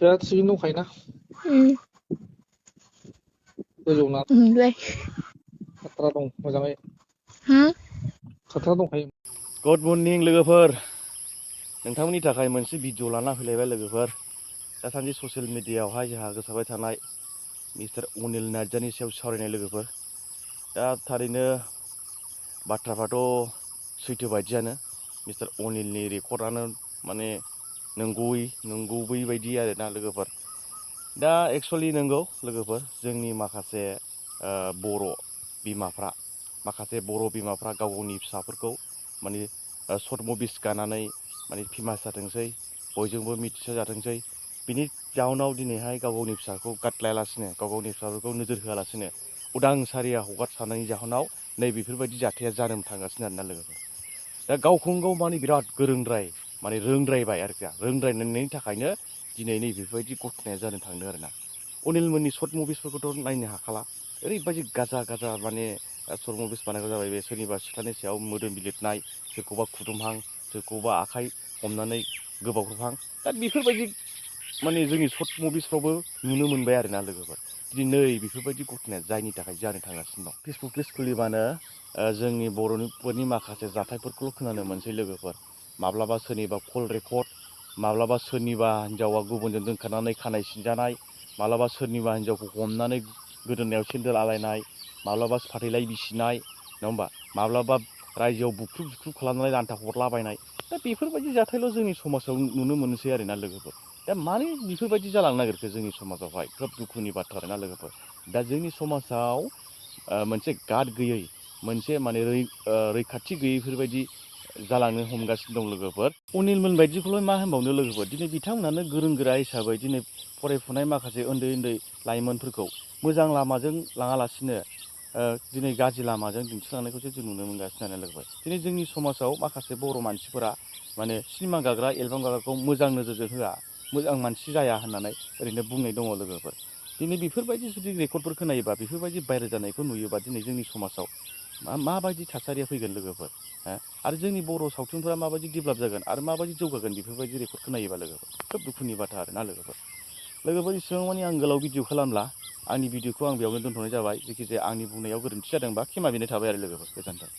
दा थिगैनो दंखायोना गोजौना Rồi. खाथ्रा दं मोजाङै Hả? खाथ्रा दंखायो। गुड मर्निं लोगोफोर, नोंथांमोननि थाखाय मोनसे भिडिअ लाना फैलायबाय लोगोफोर। दासान्दि ससियेल मिडियायावहाय जोंहा गोसारबाय थानाय मिस्टार अनिल नार्जारिनि सायाव सावरायनाय लोगोफोर। दा थारैनो बाथ्राफ्राथ' सैथो बायदियानो। मिस्टार अनिलनि रेकर्डआनो माने नंगुबै बायदि आरोना लोगोफोर। दा एक्सुवेलि नंगौ लोगोफोर, जोंनि माखासे बर' बिमाफ्रा गाव गावनि फिसाफोरखौ माने सर्ट मुभिस गानानै माने फेमास जाथोंसै, बयजोंबो मिथिसार जाथोंसै। बिनि जाउनाव दिनैहाय गाव गावनि फिसाखौ गादलायालासिनो, गाव गावनि फिसाफोरखौ नोजोर होआलासिनो उदां सारिया हगारसारनायनि जाहोनाव नै बेफोरबायदि जाथाया जानो थांगासिनो आरोना लोगोफोर। दा गावखौनो गाव माने बिराद गोरोंद्राय, माने रोंद्रायबाय आरोखि। रोंद्रायनायनि थाखायनो दिनै नै बेफोरबायदि घटनाया जानो थांदों आरोना। अनिलमोननि सर्ट मुभिसफोरखौथ' नायनो हाखाला, ओरैबायदि गाजा माने सर्ट मुभिस बानायग्रा जाबाय बे। सोरनिबा सिख्लानि सायाव मोदोम बिलिरनाय, सोरखौबा खुदुमहां, सोरखौबा आखाइ हमनानै गोबावख्रबहां। दा बेफोरबायदि माने जोंनि सर्ट मुभिसफ्रावबो नुनो मोनबाय आरोना लोगोफोर। दिनै नै बेफोरबायदि घटनाया जायनि थाखाय जानो थांगासिनो दं। फेसबुक पेज खुलिबानो जोंनि बर'फोरनि माखासे जाथायफोरखौल' खोनानो मोनसै लोगोफोर। माब्लाबा सोरनिबा कल रेकर्ड, माब्लाबा सोरनिबा हिन्जावा गुबुनजों दोनखारनानै खानाय सिनजानाय, माब्लाबा सोरनिबा हिन्जावखौ हमनानै गोदोनायाव सेन्देल आलायनाय, माब्लाबा फाथैलाय बिसिनाय, नङा होमबा? माब्लाबा रायजोआव बुख्रुब खालामनानै लान्था हरलाबायनाय। दा बेफोरबायदि जाथायल' जोंनि समाजाव नुनो मोनसै आरोना लोगोफोर। दा मानो बेफोरबायदि जालांनो नागिरखो जोंनि समाजावहाय? खोब दुखुनि बाथ्रा आरोना लोगोफोर। दा जोंनि समाजाव मोनसे गार्ड गैयै, मोनसे माने रैखाथि गैयैफोरबायदि जालांनो हमगासिनो दं लोगोफोर। अनिलमोन बायदिखौल' मा होनबावनो लोगोफोर। दिनै बिथांमोनानो गोरों गोरा हिसाबै दिनै फरायफुनाय माखासे उन्दै लाइमोनफोरखौ मोजां लामाजों लाङालासिनो दिनै गाज्रि लामाजों दिन्थिलांनायखौसो जों नुनो मोनगासिनो आरो लोगोफोर। दिनै जोंनि समाजाव माखासे बर' मानसिफोरा माने सिनेमा गाग्रा, एलबाम गाग्राखौ मोजां नोजोरजों होआ, मोजां मानसि जाया होननानै ओरैनो बुंनाय दङ लोगोफोर। दिनै बेफोरबायदि जुदि रेकर्डफोर खोनायोबा, बेफोरबायदि भाइरेल जानायखौ नुयोबा दिनै जोंनि समाजाव माबायदि थासारिया फैगोन लोगोफोर? आरो जोंनि बर' सावथुनफोरा माबायदि डेभेलप जागोन आरो माबायदि जौगागोन बेफोरबायदि रेकर्ड खोनायोबा लोगोफोर? खोब दुखुनि बाथ्रा आरोना लोगोफोर। इसिबां मानि आं गोलाव भिडिअ खालामला, आंनि भिडिअखौ आं बेयावनो दोनथ'नाय जाबाय। जेखिजाया आंनि बुंनायाव गोरोन्थि जादोंबा खेमा बिनाय थाबाय आरो लोगोफोर। गोजोन्थों।